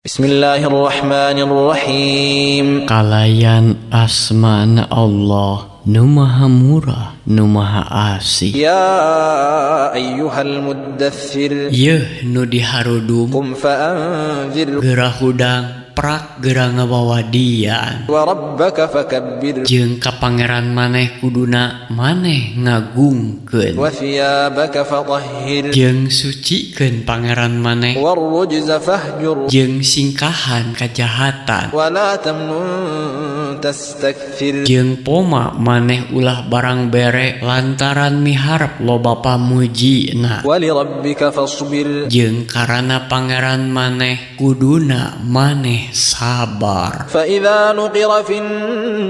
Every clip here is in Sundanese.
Bismillahirrahmanirrahim. Kalayan asmana Allah nu maha murah nu maha asih. Ya ayyuhal muddathir. Yeuh nu diharudum. Qum fa'anzir. Geura hudang prak geura ngawawadian. Wa rabbaka fakabbir. Jeung ka pangeran maneh kuduna maneh ngagungkeun. Wa thiyabaka fatahhir. Jeung sucikeun pangeran maneh. Warrujza fahjur. Jeung singkahan kajahatan. Wa la tamnun tastakthir. Jeung poma maneh ulah barang bere lantaran miharep loba pamujina. Wa li rabbika fasbir. Jeung karana pangeran maneh kuduna maneh sabar. Fa idza nuqira fin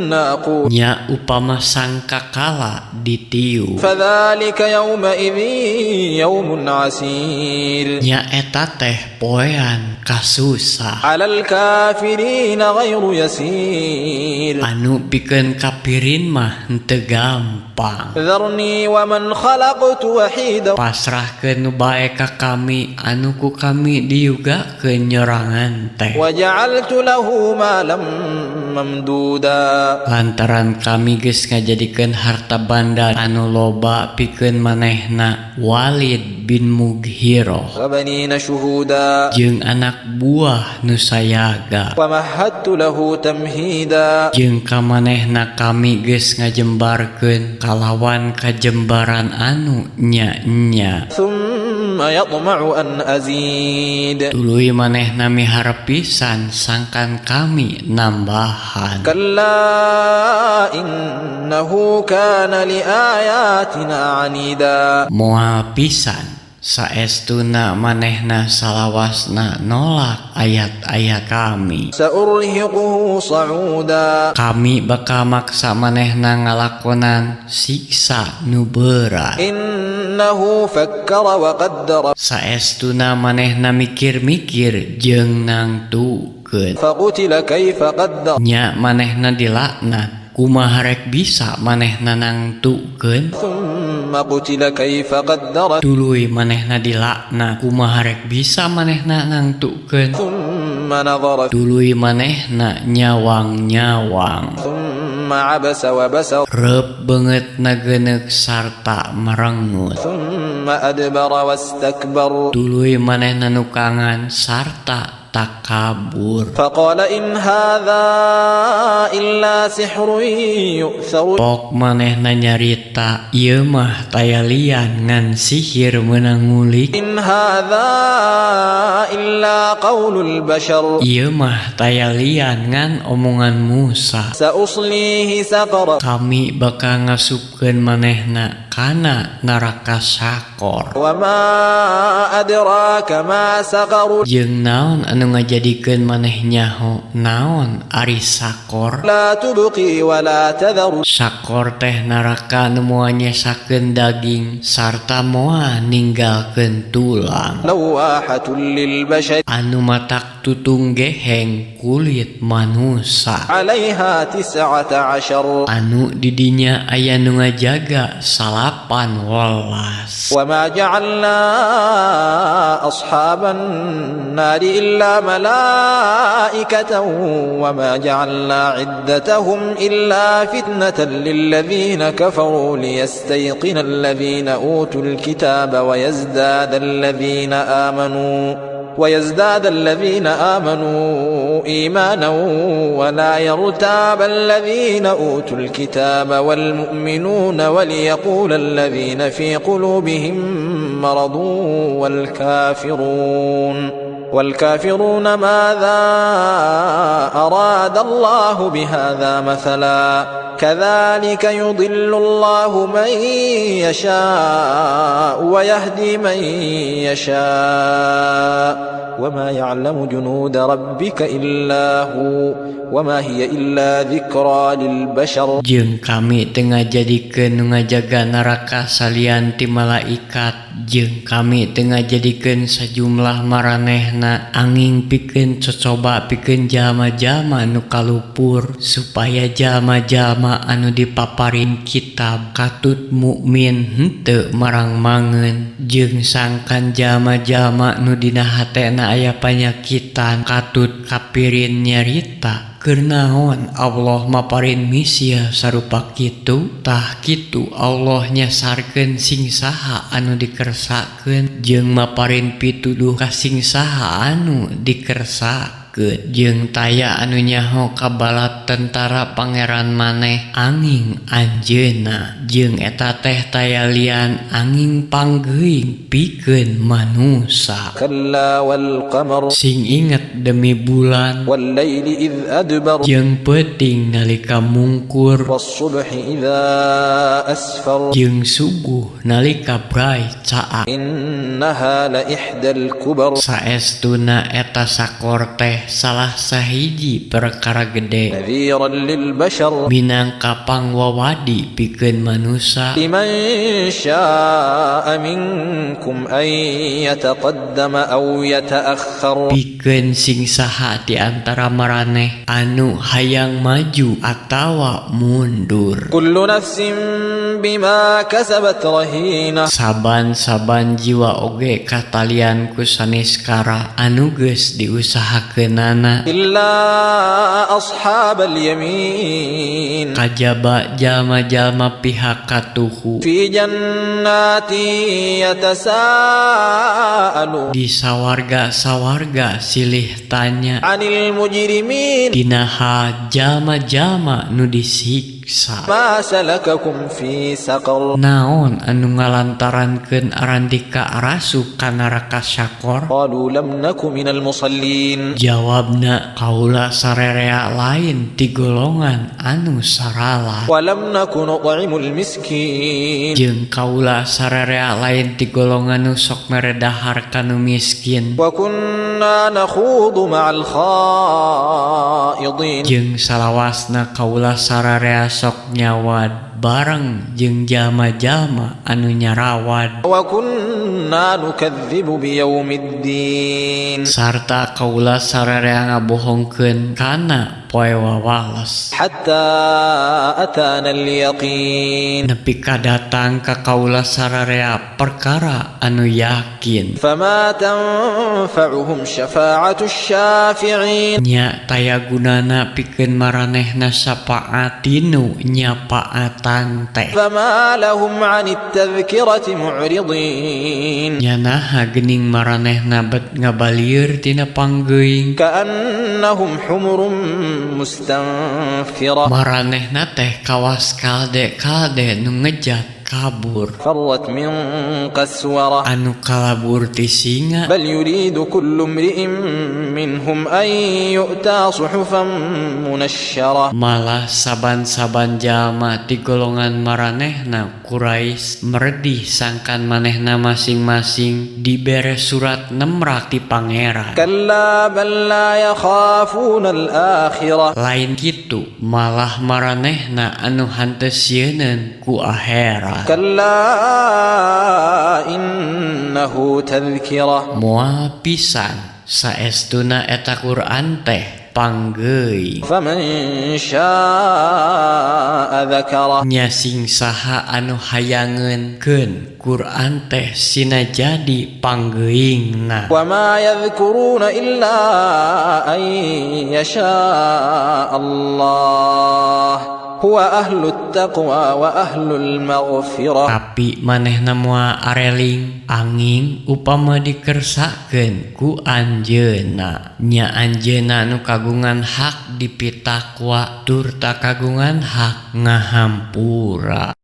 naqur. Nya upama sangkakala ditiu. Fadzalika yauma idzin yaumun asir. Nya eta teh poean kasusah. Alal kafirina ghairu yasir. Anu pikeun kapirin mah henteu gampang. Dzarni wa man khalaqtu wahida. Pasrahkeun nu bae ka kami anu ku kami diyugakeun nyorangan teh. Wa ja'altu lahu malam mamduda. Lantaran kami geus ngajadikeun harta banda anu loba pikeun manehna Walid bin Mughirah. Wa banina syuhuda. Jeung anak buah nu sayaga. Wa mahadtu lahu tamhida. Jeung ka manehna kami geus ngajembarkeun kalawan kajembaran anu nya-nya. Thumma yatma'u an azid. Tuluy manehna miharep pisan sangkan kami nambahan. Kalla innahu kana li ayatina anida. Moal pisan saestuna manehna salawasna nolak ayat-ayat kami. Sa'urhiquhu sa'uda. Kami bakal maksa manehna ngalakonan siksa nu berat. Innahu fakkara wa qaddara. Saestuna manehna mikir-mikir jeung nangtukeun. Faqutila kaifa qaddara. Nya manehna dilaknat. Kumaha rek bisa manehna nangtukeun? Thumma qutila kaifa qaddara. Tuluy manehna dilaknat. Kumaha rek bisa manehna nangtukeun? Thumma nadhara. Tuluy manehna nyawang-nyawang. Thumma abasa wa basar. Reup beungeut nageneuk sarta merengut. Thumma adbara wastakbar. Tuluy manehna nukangan sarta takabur. Faqala in hadza illa sihrun yu'thar. Pok manehna nyarita ieu mah taya lian ngan sihir meunang ngulik. In hadza illa qaulul bashar. Ieu mah taya lian ngan omongan Musa. Sauslihi saqar. Kami bakal ngasupkeun manehna kana neraka Saqar. Wa ma adraka ma saqar. Jeung naon anu ngajadikeun maneh nyaho naon ari Saqor? La tubqi wa la tadhar. Saqor teh neraka nu moal nyesakeun daging sarta moal ninggalkeun tulang. Lawahatun lil bashar. Anu matak tutung geheng kulit manusa. Alaiha 19. Anu didinya aya nu ngajaga 18. Wa ma ja'alna ashaban nari illa malaikatan wa ma ja'alna iddatahum illa fitnatan lilladzina kafaru liyastayqina alladzina utul kitaba wa yazdada alladzina amanu ويزداد الذين آمنوا إيمانا ولا يرتاب الذين أوتوا الكتاب والمؤمنون وليقول الذين في قلوبهم مرض والكافرون ماذا أراد الله بهذا مثلا كذلك يضل الله من يشاء ويهدي من يشاء وما يعلم جنود ربك إلا هو وما هي إلا ذكرى للبشر. Jeung kami teu ngajadikeun nu ngajaga neraka salian ti malaikat. Jeung kami teu ngajadikeun sajumlah maranehna anging pikeun cocoba pikeun jalma-jalma nu kalupur, supaya jalma-jalma anu dipaparin kitab katut mukmin henteu marangmangeun, jeung sangkan jalma-jalma nu dina hatena aya panyakitan katut kapirin nyarita, "Keur naon Allah maparin misil sarupa kitu?" Tah kitu Allah nyasarkeun sing saha anu dikersakeun, jeung maparin pituduh ka sing saha anu dikersakeun. Jeung taya anu nyaho ka bala tentara Pangeran maneh anging Anjeunna, jeung eta teh taya lian anging panggeuing pikeun manusa. كلا والقمر. Sing inget demi bulan, والليل إذ أدبر. jeung peuting nalika mungkur, والصبح إذا أسفر. jeung subuh nalika bray caak. إنها لإحدى الكبر. Saestuna eta sakor teh salah sahiji perkara gede, نذيرا للبشر. minangka pangwawadi pikeun manusa. لمن شاء منكم أن يتقدم أو يتأخر. Pikeun sing saha di antara maraneh anu hayang maju atawa mundur. كل نفس بما كسبت رهينة. Saban-saban jiwa oge katalian ku saniskara anu geus diusahakeunana, إلا أصحاب اليمين. kajaba jalma-jalma pihak katuhu, في جنات يتساءلون. di sawarga-sawarga silih tanya, عن المجرمين. dina hal jalma-jalma nu disiksa. ما سلككم في سقر؟ Naon anu ngalantarankeun arandika arasup ka neraka Sakor? قالوا لم نك من المصلين. Jawabna, "Kaula sarerea lain ti golongan anu saralat." ولم نك نطعم المسكين. Jeung kaula sarerea lain ti golongan nu sok mere dahar ka nu miskin. وكنا نخوض مع الخائضين. Jeung salawasna kaula sararea sok nyawad bareng jeung jalma-jalma anu nyarawad. وكنا نكذب بيوم الدين. Sarta kaula sararea ngabohongkeun kana poe wawales. حتى أتانا اليقين. Nepi ka datang ka kaula sararea perkara anu yakin. فما تنفعهم شفاعة الشافعين. Nya taya gunana pikeun maranehna syafaat tinu nyapaatan teh. فما لهم عن التذكرة معرضين. Nya naha geuning maranehna bet ngabalieur tina panggeuing? كأنهم حمر مستنفرة. Maranehna teh kawas kalde-kalde nu ngejat kabur, فرت من قسورة. anu kalabur ti singa. بل يريد كل امرئ منهم أن يؤتى صحفا منشرة. Malah saban-saban jalma ti golongan maranehna Quraisy meredih sangkan manehna masing-masing dibere surat nemrak ti Pangeran. كلا بل لا يخافون الآخرة. Lain kitu, malah maranehna anu henteu sieuneun ku akhirat. كلا إنه تذكرة. Moal pisan, saestuna eta Quran teh panggeuing. فمن شاء ذكره. Nya sing saha anu hayangeun Quran teh sina jadi panggeuingna. وما يذكرون إلا أن يشاء الله هو أهل التقوى وأهل المغفرة. Tapi manehna moal areling anging upama dikersakeun ku Anjeunna. Nya Anjeunna nu kagungan hak dipitakwa turta kagungan hak ngahampura.